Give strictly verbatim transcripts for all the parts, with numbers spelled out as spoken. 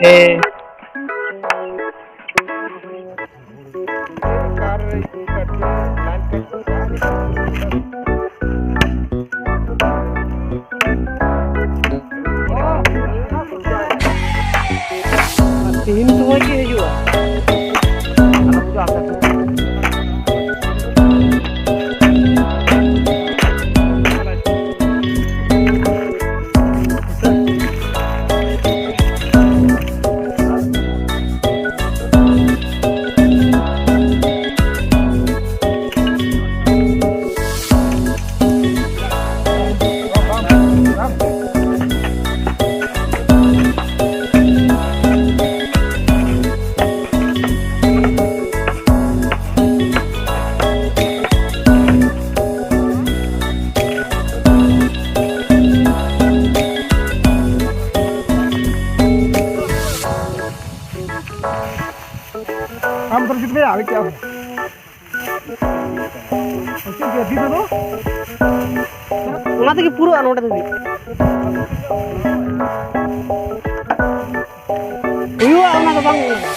ᱦᱮᱸ᱾ ᱛᱤᱦᱤᱧ ᱥᱚᱢᱚᱭ ᱜᱮ ᱦᱤᱡᱩᱜᱼᱟ᱾ ᱟᱢ ᱫᱚ ᱡᱩᱛ ᱢᱮ, ᱟᱨ ᱪᱮᱫ ᱟᱢ? ᱪᱮᱫ ᱜᱮ ᱫᱤᱱ ᱫᱚ? ᱚᱱᱟ ᱛᱮᱜᱮ ᱯᱩᱨᱟᱹᱜᱼᱟ ᱱᱚᱰᱮ ᱫᱷᱟᱹᱵᱤᱡ᱾ ᱦᱩᱭᱩᱜᱼᱟ, ᱚᱱᱟ ᱫᱚ ᱵᱟᱝ ᱦᱩᱭᱩᱜᱼᱟ᱾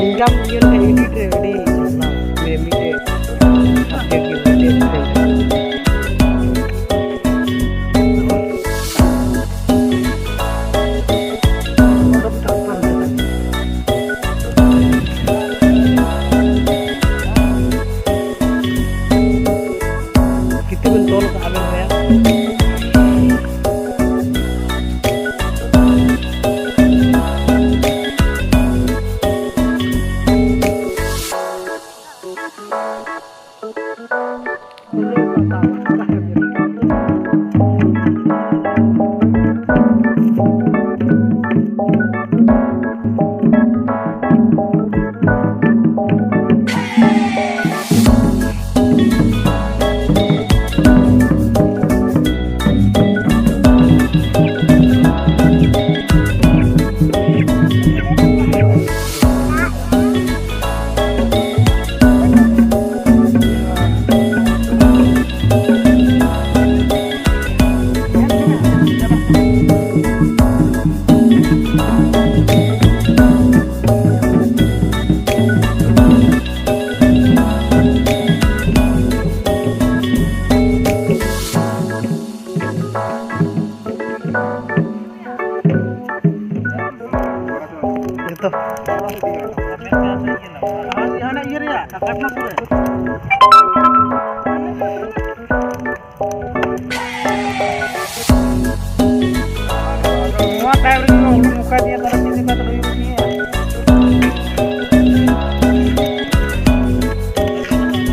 ᱤᱱᱠᱟᱢ ᱤᱭᱟᱹ ᱞᱮᱠᱟ ᱮᱰᱤᱴ ᱨᱮ ᱟᱹᱰᱤ ᱢᱤᱫᱴᱮᱡ ᱥᱟᱵᱡᱮᱠᱴ ᱜᱮ ᱢᱤᱫᱴᱮᱡ ᱠᱤᱛᱟᱹ ᱵᱮᱱ ᱛᱚᱞ ᱠᱟᱜᱼᱟ ᱵᱮᱱ ᱦᱚᱭᱟ᱾ ᱡᱚᱛᱚ᱾ ᱦᱟᱱᱟ ᱤᱭᱟᱹ ᱨᱮᱭᱟᱜ, ᱠᱟᱴᱱᱟ ᱥᱩᱨ ᱨᱮ᱾ ᱱᱚᱣᱟ ᱛᱟᱭᱚᱢ ᱨᱮ ᱱᱚᱝᱠᱟ ᱫᱤᱭᱟ ᱛᱟᱦᱞᱮ ᱪᱮᱫ ᱞᱮᱠᱟ ᱛᱮ ᱦᱩᱭᱩᱜ ᱛᱤᱧᱟ?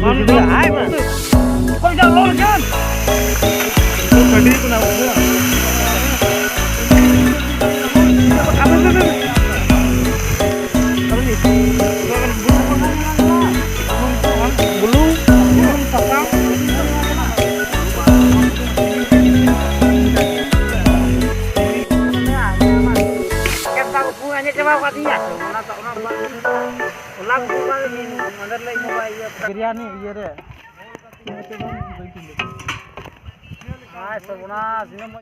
ᱵᱟᱝ ᱫᱚ ᱟᱭ ᱢᱟ᱾ ᱚᱠᱚᱭ ᱡᱟ ᱨᱚᱲ ᱠᱟᱱ? ᱜᱟᱹᱰᱤ ᱠᱟᱱᱟ ᱵᱩᱡᱷᱟᱹᱣ᱾ ᱟᱵᱮᱱ ᱫᱚ, ᱟᱵᱮᱱ ᱫᱚ᱾ ᱟᱵᱮᱱ ᱫᱚ᱾ ᱚᱱᱟ ᱠᱚ ᱵᱟᱝ ᱤᱧ ᱚᱸᱰᱮ ᱞᱮ ᱤᱧ ᱵᱟᱵᱟ ᱤᱭᱟᱹ ᱵᱤᱨᱭᱟᱱᱤ ᱤᱭᱟᱹ ᱨᱮ᱾ ᱟᱭ ᱥᱚᱨᱵᱚᱱᱟᱥ, ᱤᱱᱟᱹ ᱢᱚᱡᱽ